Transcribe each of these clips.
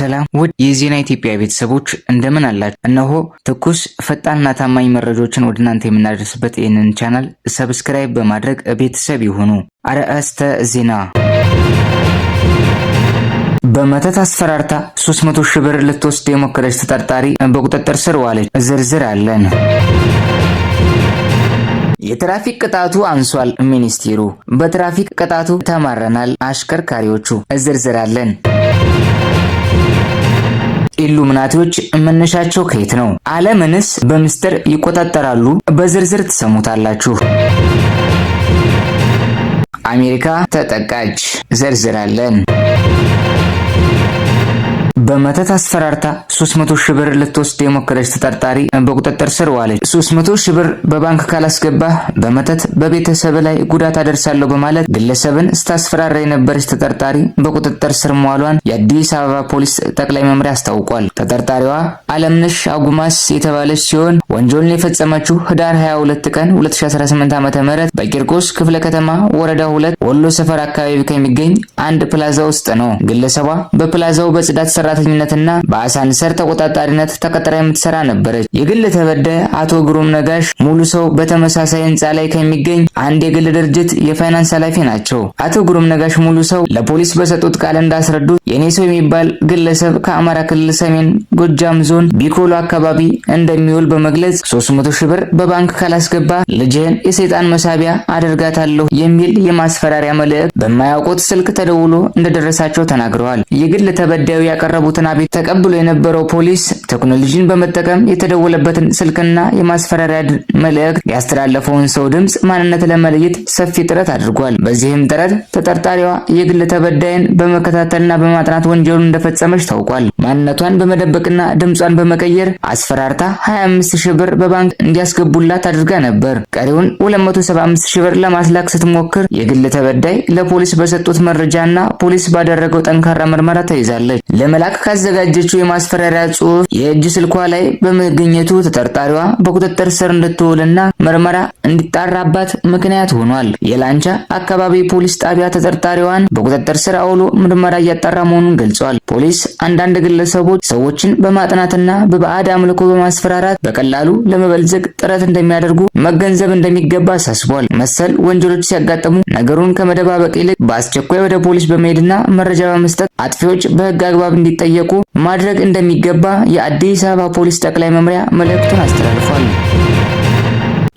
ሰላም ውድ የዜና ኢትዮጵያ ቤተሰቦች፣ እንደምን አላችሁ? እነሆ ትኩስ፣ ፈጣንና ታማኝ መረጃዎችን ወደ እናንተ የምናደርስበት ይህንን ቻናል subscribe በማድረግ ቤተሰብ ይሁኑ። አርዕስተ ዜና። በመተት አስፈራርታ 300 ሺህ ብር ልትወስድ የሞከረች ተጠርጣሪ በቁጥጥር ስር ዋለች። ዝርዝር አለን። የትራፊክ ቅጣቱ አንሷል። ሚኒስቴሩ በትራፊክ ቅጣቱ ተማረናል። አሽከርካሪዎቹ፣ ዝርዝር አለን። ኢሉሚናቲዎች መነሻቸው ከየት ነው? ዓለምንስ በምስጢር ይቆጣጠራሉ? በዝርዝር ትሰሙታላችሁ። አሜሪካ ተጠቃች። ዝርዝር አለን። በመተት አስፈራርታ 300 ሺህ ብር ልትወስድ የሞከረች ተጠርጣሪ በቁጥጥር ስር ዋለች። 300 ሺህ ብር በባንክ ካላስገባህ በመተት በቤተሰብ ላይ ጉዳት አደርሳለሁ በማለት ግለሰብን ስታስፈራራ የነበረች ተጠርጣሪ በቁጥጥር ስር መዋሏን የአዲስ አበባ ፖሊስ ጠቅላይ መምሪያ አስታውቋል። ተጠርጣሪዋ አለምነሽ አጉማስ የተባለች ሲሆን ወንጀሉን የፈጸመችው ህዳር 22 ቀን 2018 ዓ.ም በቂርቆስ ክፍለ ከተማ ወረዳ 2 ወሎ ሰፈር አካባቢ ከሚገኝ አንድ ፕላዛ ውስጥ ነው። ግለሰቧ በፕላዛው በጽዳት ሰራተኝነትና በአሳንሰር ተቆጣጣሪነት ተቀጥራ የምትሰራ ነበረች። የግል ተበዳይ አቶ ግሩም ነጋሽ ሙሉ ሰው በተመሳሳይ ህንፃ ላይ ከሚገኝ አንድ የግል ድርጅት የፋይናንስ ኃላፊ ናቸው። አቶ ግሩም ነጋሽ ሙሉ ሰው ለፖሊስ በሰጡት ቃል እንዳስረዱት የኔ ሰው የሚባል ግለሰብ ከአማራ ክልል ሰሜን ጎጃም ዞን ቢኮሎ አካባቢ እንደሚውል በመግለጽ 300 ሺህ ብር በባንክ ካላስገባ ልጅህን የሰይጣን መሳቢያ አደርጋታለሁ የሚል የማስፈራሪያ መልእክት በማያውቁት ስልክ ተደውሎ እንደደረሳቸው ተናግረዋል። የግል ተበዳዩ ያቀረቡትን አቤት ተቀብሎ የነበረው ፖሊስ ቴክኖሎጂን በመጠቀም የተደወለበትን ስልክና የማስፈራሪያ መልእክት ያስተላለፈውን ሰው ድምጽ ማንነት ለመለየት ሰፊ ጥረት አድርጓል። በዚህም ጥረት ተጠርጣሪዋ የግል ተበዳይን በመከታተልና በማጥናት ወንጀሉን እንደፈጸመች ታውቋል። ማንነቷን በመደበቅና ድምጿን በመቀየር አስፈራርታ 25 ሺህ ብር በባንክ እንዲያስገቡላት አድርጋ ነበር። ቀሪውን 275 ሺህ ብር ለማስላክ ስትሞክር የግል ተበዳይ ለፖሊስ በሰጡት መረጃና ፖሊስ ባደረገው ጠንካራ ምርመራ ተይዛለች። ለመላክ ካዘጋጀችው የማስፈራሪያ ጽሑፍ የእጅ ስልኳ ላይ በመገኘቱ ተጠርጣሪዋ በቁጥጥር ስር እንድትውልና ምርመራ እንዲጣራባት ምክንያት ሆኗል። የላንቻ አካባቢ ፖሊስ ጣቢያ ተጠርጣሪዋን በቁጥጥር ስር አውሎ ምርመራ እያጣራ መሆኑን ገልጿል። ፖሊስ አንዳንድ ግለሰቦች ሰዎችን በማጥናትና በባዕድ አምልኮ በማስፈራራት በቀላሉ ለመበልጸግ ጥረት እንደሚያደርጉ መገንዘብ እንደሚገባ አሳስቧል። መሰል ወንጀሎች ሲያጋጥሙ ነገሩን ከመደባበቅ ይልቅ በአስቸኳይ ወደ ፖሊስ በመሄድና መረጃ በመስጠት አጥፊዎች በሕግ አግባብ እንዲጠየቁ ማድረግ እንደሚገባ የአዲስ አበባ ፖሊስ ጠቅላይ መምሪያ መልእክቱን አስተላልፏል።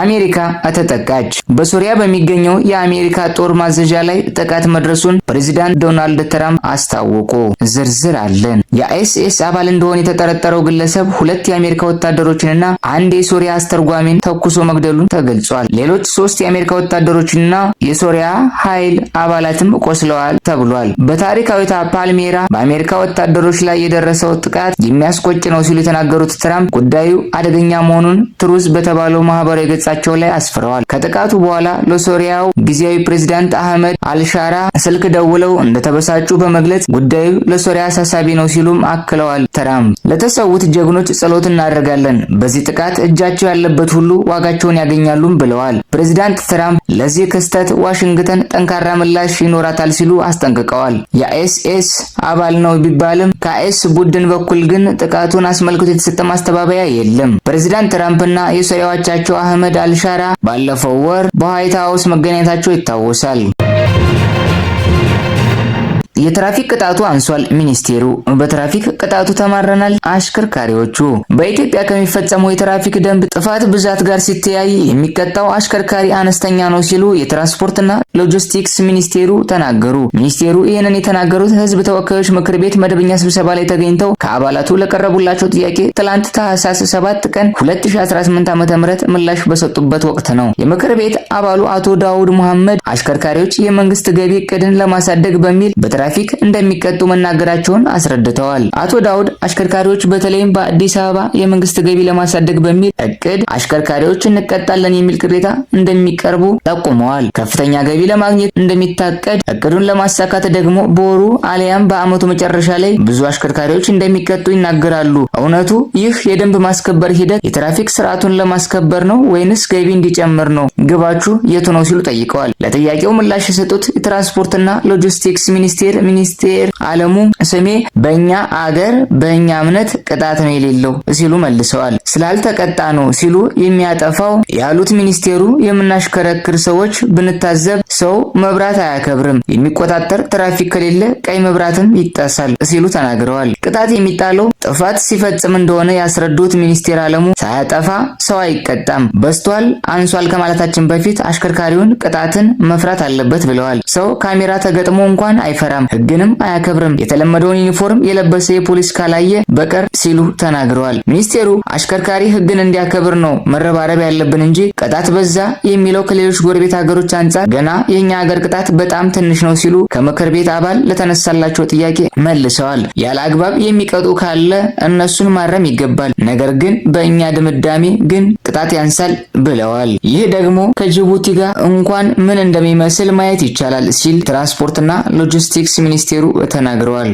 አሜሪካ ተጠቃች። በሶሪያ በሚገኘው የአሜሪካ ጦር ማዘዣ ላይ ጥቃት መድረሱን ፕሬዚዳንት ዶናልድ ትራምፕ አስታወቁ። ዝርዝር አለን። የአይኤስኤስ አባል እንደሆነ የተጠረጠረው ግለሰብ ሁለት የአሜሪካ ወታደሮችንና አንድ የሶሪያ አስተርጓሚን ተኩሶ መግደሉን ተገልጿል። ሌሎች ሶስት የአሜሪካ ወታደሮችና የሶሪያ ኃይል አባላትም ቆስለዋል ተብሏል። በታሪካዊቷ ፓልሜራ በአሜሪካ ወታደሮች ላይ የደረሰው ጥቃት የሚያስቆጭ ነው ሲሉ የተናገሩት ትራምፕ ጉዳዩ አደገኛ መሆኑን ትሩዝ በተባለው ማህበራዊ ገጻቸው ላይ አስፍረዋል። ከጥቃቱ በኋላ ለሶሪያው ጊዜያዊ ፕሬዝዳንት አህመድ አልሻራ ስልክ ደውለው እንደተበሳጩ በመግለጽ ጉዳዩ ለሶሪያ አሳሳቢ ነው ሲሉም አክለዋል። ትራምፕ ለተሰዉት ጀግኖች ጸሎት እናደርጋለን፣ በዚህ ጥቃት እጃቸው ያለበት ሁሉ ዋጋቸውን ያገኛሉም ብለዋል። ፕሬዝዳንት ትራምፕ ለዚህ ክስተት ዋሽንግተን ጠንካራ ምላሽ ይኖራታል ሲሉ አስጠንቅቀዋል። የአይኤስኤስ አባል ነው ቢባልም ከአይኤስ ቡድን በኩል ግን ጥቃቱን አስመልክቶ የተሰጠ ማስተባበያ የለም። ፕሬዝዳንት ትራምፕና የሶሪያው አቻቸው አህመድ አልሻራ ባለፈው ወር በዋይት ሀውስ መገናኘታቸው ይታወሳል። የትራፊክ ቅጣቱ አንሷል። ሚኒስቴሩ በትራፊክ ቅጣቱ ተማረናል። አሽከርካሪዎቹ በኢትዮጵያ ከሚፈጸመው የትራፊክ ደንብ ጥፋት ብዛት ጋር ሲተያይ የሚቀጣው አሽከርካሪ አነስተኛ ነው ሲሉ የትራንስፖርትና ሎጂስቲክስ ሚኒስቴሩ ተናገሩ። ሚኒስቴሩ ይህንን የተናገሩት ሕዝብ ተወካዮች ምክር ቤት መደበኛ ስብሰባ ላይ ተገኝተው ከአባላቱ ለቀረቡላቸው ጥያቄ ትላንት ታህሳስ 7 ቀን 2018 ዓ.ም ምላሽ በሰጡበት ወቅት ነው። የምክር ቤት አባሉ አቶ ዳውድ መሐመድ አሽከርካሪዎች የመንግስት ገቢ እቅድን ለማሳደግ በሚል በትራፊክ እንደሚቀጡ መናገራቸውን አስረድተዋል። አቶ ዳውድ አሽከርካሪዎች በተለይም በአዲስ አበባ የመንግስት ገቢ ለማሳደግ በሚል እቅድ አሽከርካሪዎች እንቀጣለን የሚል ቅሬታ እንደሚቀርቡ ጠቁመዋል። ከፍተኛ ገቢ ለማግኘት እንደሚታቀድ እቅዱን ለማሳካት ደግሞ በወሩ አሊያም በአመቱ መጨረሻ ላይ ብዙ አሽከርካሪዎች እንደሚቀጡ ይናገራሉ። እውነቱ ይህ የደንብ ማስከበር ሂደት የትራፊክ ስርዓቱን ለማስከበር ነው ወይንስ ገቢ እንዲጨምር ነው? ግባችሁ የቱ ነው ሲሉ ጠይቀዋል። ለጥያቄው ምላሽ የሰጡት የትራንስፖርትና ሎጂስቲክስ ሚኒስቴር ሚኒስቴር ሚኒስቴር አለሙ ስሜ በእኛ አገር በእኛ እምነት ቅጣት ነው የሌለው ሲሉ መልሰዋል። ስላልተቀጣ ነው ሲሉ የሚያጠፋው ያሉት ሚኒስቴሩ የምናሽከረክር ሰዎች ብንታዘብ ሰው መብራት አያከብርም፣ የሚቆጣጠር ትራፊክ ከሌለ ቀይ መብራትም ይጣሳል ሲሉ ተናግረዋል። ቅጣት የሚጣለው ጥፋት ሲፈጽም እንደሆነ ያስረዱት ሚኒስቴር አለሙ ሳያጠፋ ሰው አይቀጣም፣ በዝቷል አንሷል ከማለታችን በፊት አሽከርካሪውን ቅጣትን መፍራት አለበት ብለዋል። ሰው ካሜራ ተገጥሞ እንኳን አይፈራም፣ ህግንም አያከብርም፣ የተለመደውን ዩኒፎርም የለበሰ የፖሊስ ካላየ በቀር ሲሉ ተናግረዋል። ሚኒስቴሩ አሽከርካሪ ህግን እንዲያከብር ነው መረባረብ ያለብን እንጂ ቅጣት በዛ የሚለው ከሌሎች ጎረቤት ሀገሮች አንጻር ገና የኛ ሀገር ቅጣት በጣም ትንሽ ነው ሲሉ ከምክር ቤት አባል ለተነሳላቸው ጥያቄ መልሰዋል። ያለ አግባብ የሚቀጡ ካለ እነሱን ማረም ይገባል፣ ነገር ግን በእኛ ድምዳሜ ግን ቅጣት ያንሳል ብለዋል። ይህ ደግሞ ከጅቡቲ ጋር እንኳን ምን እንደሚመስል ማየት ይቻላል ሲል ትራንስፖርትና ሎጂስቲክስ ሚኒስቴሩ ተናግረዋል።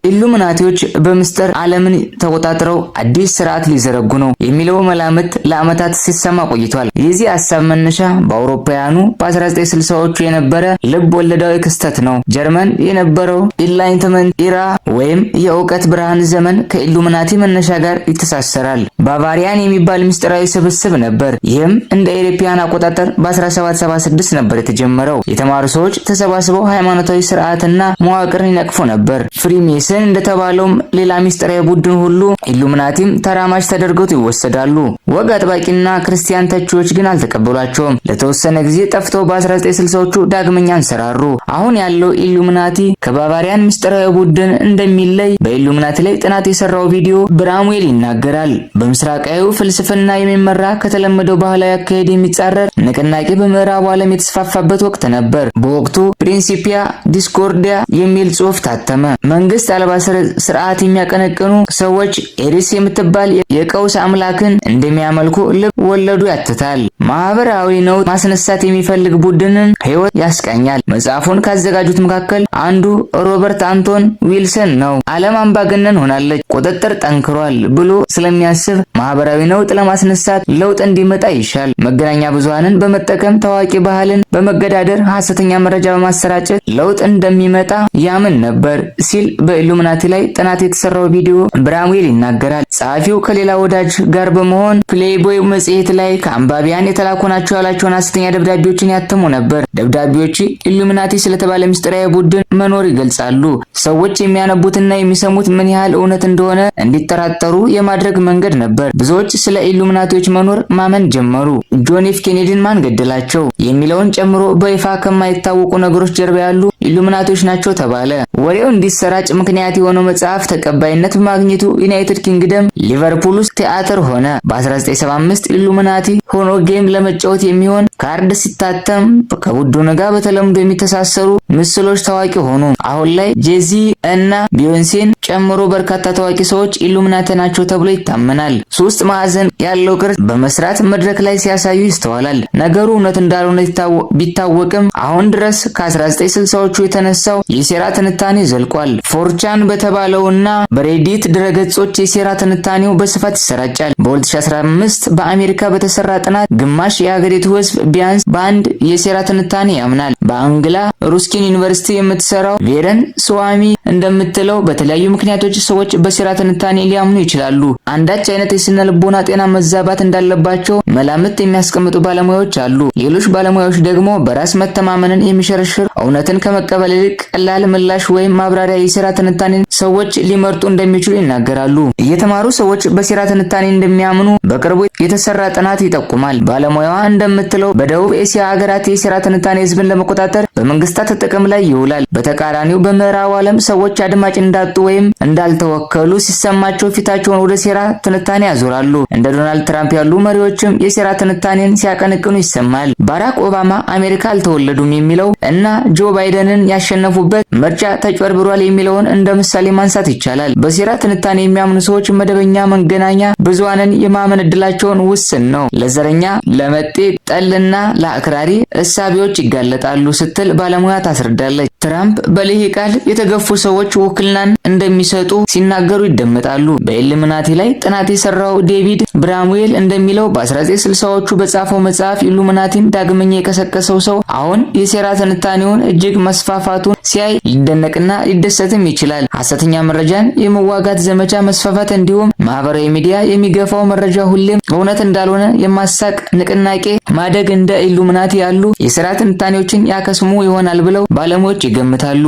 ኢሉሚናቲዎች በምስጢር ዓለምን ተቆጣጥረው አዲስ ስርዓት ሊዘረጉ ነው የሚለው መላምት ለዓመታት ሲሰማ ቆይቷል። የዚህ ሀሳብ መነሻ በአውሮፓውያኑ በ1960ዎቹ የነበረ ልብ ወለዳዊ ክስተት ነው። ጀርመን የነበረው Enlightenment era ወይም የእውቀት ብርሃን ዘመን ከኢሉሚናቲ መነሻ ጋር ይተሳሰራል። ባቫሪያን የሚባል ምስጢራዊ ስብስብ ነበር። ይህም እንደ ኤሮፓውያን አቆጣጠር በ1776 ነበር የተጀመረው። የተማሩ ሰዎች ተሰባስበው ሃይማኖታዊ ስርዓትና መዋቅርን ይነቅፉ ነበር። ፍሪሜሰን እንደተባለውም ሌላ ምስጢራዊ ቡድን ሁሉ ኢሉሚናቲም ተራማጅ ተደርገው ይወሰዳሉ። ወግ አጥባቂና ክርስቲያን ተቺዎች ግን አልተቀበሏቸውም። ለተወሰነ ጊዜ ጠፍተው በ1960ዎቹ ዳግመኛ አንሰራሩ። አሁን ያለው ኢሉሚናቲ ከባቫሪያን ምስጢራዊ ቡድን እንደሚለይ በኢሉሚናቲ ላይ ጥናት የሰራው ዴቪድ ብራምዌል ይናገራል። በምስራቃዊ ፍልስፍና የሚመራ ከተለመደው ባህላዊ አካሄድ የሚጻረር ንቅናቄ በምዕራቡ ዓለም የተስፋፋበት ወቅት ነበር። በወቅቱ Principia Discordia የሚል ጽሑፍ ታተመ። መንግስት አልባ ስርዓት የሚያቀነቅኑ ሰዎች ኤሪስ የምትባል የቀውስ አምላክን እንደሚያመልኩ ልብ ወለዱ ያትታል። ማህበራዊ ነውጥ ማስነሳት የሚፈልግ ቡድንን ህይወት ያስቃኛል። መጽሐፉን ካዘጋጁት መካከል አንዱ ሮበርት አንቶን ዊልሰን ነው። ዓለም አምባገነን ሆናለች፣ ቁጥጥር ጠንክሯል ብሎ ስለሚያስብ ማህበራዊ ነውጥ ለማስነሳት ለውጥ እንዲመጣ ይሻል። መገናኛ ብዙሃንን በመጠቀም ታዋቂ ባህልን በመገዳደር ሐሰተኛ መረጃ በማሰራጨት ለውጥ እንደሚመጣ ያምን ነበር ሲል በኢሉሚናቲ ላይ ጥናት የተሰራው ዴቪድ ብራምዌል ይናገራል። ጸሐፊው ከሌላ ወዳጅ ጋር በመሆን ፕሌይቦይ መጽሔት ላይ ከአንባቢያን የተላኩ ናቸው ያላቸውን ሐሰተኛ ደብዳቤዎችን ያትሙ ነበር። ደብዳቤዎቹ ኢሉሚናቲ ስለተባለ ምስጢራዊ ቡድን መኖር ይገልጻሉ። ሰዎች የሚያነቡትና የሚሰሙት ምን ያህል እውነት እንደሆነ እንዲጠራጠሩ የማድረግ መንገድ ነበር። ብዙዎች ስለ ኢሉሚናቲዎች መኖር ማመን ጀመሩ። ጆን ኤፍ ኬኔዲን ማን ገደላቸው የሚለውን ጨምሮ በይፋ ከማይታወቁ ነገሮች ጀርባ ያሉ ኢሉሚናቲዎች ናቸው ተባለ። ወሬው እንዲሰራጭ ምክንያት የሆነው መጽሐፍ ተቀባይነት በማግኘቱ ዩናይትድ ኪንግደም ሊቨርፑል ውስጥ ቲያትር ሆነ። በ1975 ኢሉሚናቲ ሆኖ game ለመጫወት የሚሆን ካርድ ሲታተም ከቡድኑ ጋር በተለምዶ የሚተሳሰሩ ምስሎች ታዋቂ ሆኑ። አሁን ላይ ጄዚ እና ቢዮንሴን ጨምሮ በርካታ ታዋቂ ሰዎች ኢሉሚናቲ ናቸው ተብሎ ይታመናል። ሶስት ማዕዘን ያለው ቅርጽ በመስራት መድረክ ላይ ሲያሳዩ ይስተዋላል። ነገሩ እውነት እንዳልሆነ ቢታወቅም አሁን ድረስ ከ1960ዎቹ የተነሳው የሴራ ትንታኔ ዘልቋል። 4chan በተባለውና በሬዲት ድረገጾች የሴራ ትንታኔው በስፋት ይሰራጫል። በ2015 በአሜሪካ በተሰራ ጥናት ግማሽ የሀገሪቱ ሕዝብ ቢያንስ በአንድ የሴራ ትንታኔ ያምናል። በአንግላ ሩስኪን ዩኒቨርሲቲ የምትሰራው ቬረን ስዋሚ እንደምትለው በተለያዩ ምክንያቶች ሰዎች በሴራ ትንታኔ ሊያምኑ ይችላሉ። አንዳች አይነት የስነ ልቦና ጤና መዛባት እንዳለባቸው መላምት የሚያስቀምጡ ባለሙያዎች አሉ። ሌሎች ባለሙያዎች ደግሞ በራስ መተማመንን የሚሸረሽር እውነትን ከመቀበል ይልቅ ቀላል ምላሽ ወይም ማብራሪያ የሴራ ትንታኔን ሰዎች ሊመርጡ እንደሚችሉ ይናገራሉ። የተማሩ ሰዎች በሴራ ትንታኔ እንደሚያምኑ በቅርቡ የተሰራ ጥናት ይጠቁማል። ባለሙያዋ እንደምትለው በደቡብ ኤስያ ሀገራት የሴራ ትንታኔ ህዝብን ለመቆጣጠር በመንግስታት ጥቅም ላይ ይውላል። በተቃራኒው በምዕራቡ ዓለም ሰዎች አድማጭ እንዳጡ ወይም እንዳልተወከሉ ሲሰማቸው ፊታቸውን ወደ ሴራ ትንታኔ ያዞራሉ። እንደ ዶናልድ ትራምፕ ያሉ መሪዎችም የሴራ ትንታኔን ሲያቀነቅኑ ይሰማል። ባራክ ኦባማ አሜሪካ አልተወለዱም የሚለው እና ጆ ባይደንን ያሸነፉበት ምርጫ ተጭበርብሯል የሚለውን እንደ ምሳሌ ማንሳት ይቻላል። በሴራ ትንታኔ የሚያምኑ ሰዎች መደበኛ መገናኛ ብዙሃንን የማመን እድላቸውን ውስን ነው። ለዘረኛ፣ ለመጤ ጠልና ለአክራሪ እሳቤዎች ይጋለጣሉ ስትል ባለሙያ ታስረዳለች። ትራምፕ በልሂቃን የተገፉ ሰዎች ውክልናን እንደሚሰጡ ሲናገሩ ይደመጣሉ። በኢሉሚናቲ ላይ ጥናት የሰራው ዴቪድ ብራምዌል እንደሚለው በ1960ዎቹ በጻፈው መጽሐፍ ኢሉሚናቲን ዳግመኛ ዳግመኛ የቀሰቀሰው ሰው አሁን የሴራ ትንታኔውን እጅግ መስፋፋቱን ሲያይ ሊደነቅና ሊደሰትም ይችላል። ሐሰተኛ መረጃን የመዋጋት ዘመቻ መስፋፋት እንዲሁም ማህበራዊ ሚዲያ የሚገፋው መረጃ ሁሌም እውነት እንዳልሆነ የማሳቅ ንቅናቄ ማደግ እንደ ኢሉሚናቲ ያሉ የሴራ ትንታኔዎችን ያከስሙ ይሆናል ብለው ባለሙያዎች ይገምታሉ።